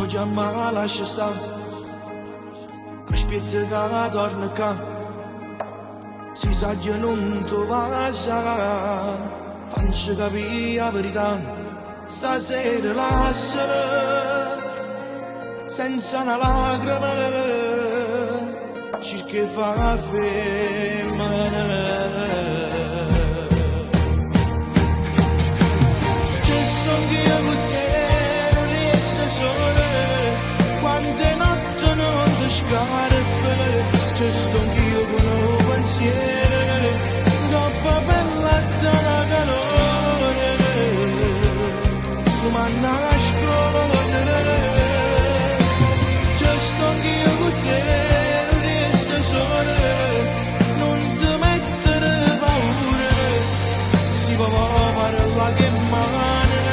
Nun chiamma lascia sta. Aspetta che torna qua. Si sa che non ti passa, facci capire la verità. Stasera lascia senza una lacrima, cerca fa femmina. Ci sto anch'io con te, non riesco solo, quante notti non ti scarfe, ci sto anch'io con un pensiero, dopo bella da calore, come nascondere. Ci sto anch'io con te, non riesco solo, non ti mettere paura, si può parlare che male,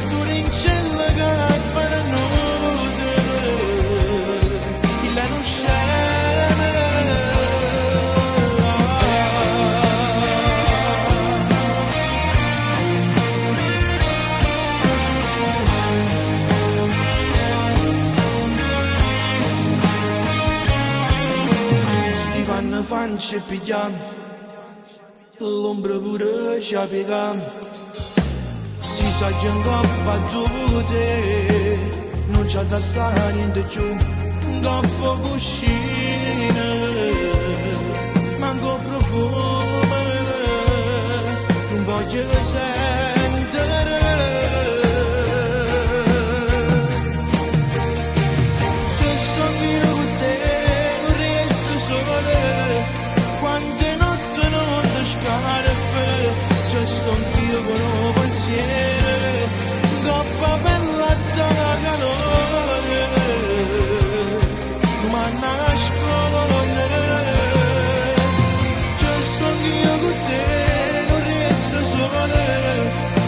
tu rincella che fare notte, chi la non Sti panne facce pigliam, l'ombra pure ci piegam. Si sa che 'ncoppa te, non c'è da stare niente più. 'Ncoppa cuscino, manco profumo, non voglio sentire. Ci sto anch'io con te, non resto solo, quante notti non ti scarfe, ci sto anch'io con un pensiero, coppa bella da calore, non mi nascondere. Ci sto anch'io con te, non resto solo,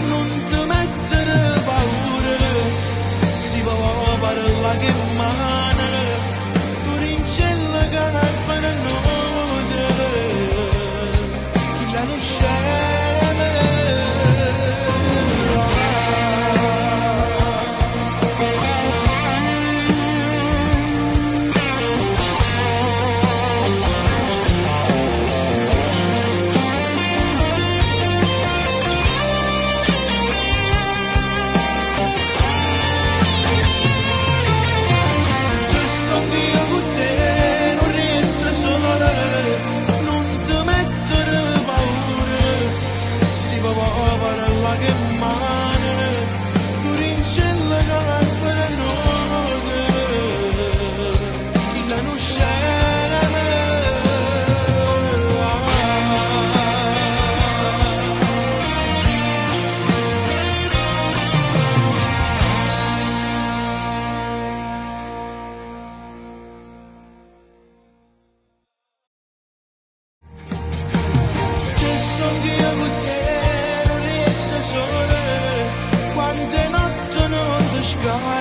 non ti mettere paura, si può parlare che mano, tu rincella che fai notte, chi la non Ci sto anch'io con te, non resto solo, non ti mettere paura, si può parlare che mano, tu rincella che fai notte, chi la non Ci sto anch'io con te, non resto solo, quante notti non ti scarfe,